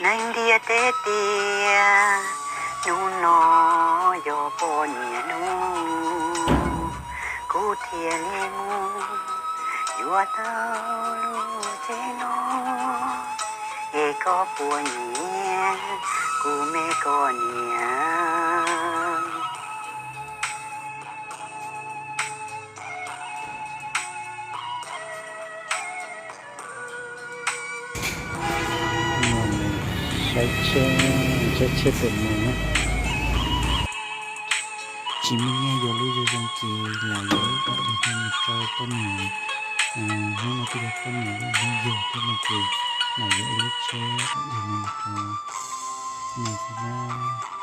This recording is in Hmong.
Neeg ntiaj teb tias hnub no yog poj niam hnub, kuv thiaj li mus yuav tau lub tsev no. Es koj puas nyiam kuv me koj niam? Saib tsheb, saib tsheb pem mus na. Tsis muaj nyiaj yuav lub zoo zoo ces lam yuav ib ob tug no mus rau poj niam, hnub no twb yog poj niam lub hnub yug thiab no ces lam yuav ib lub tsheb ob tug no mus rau nws xwb na.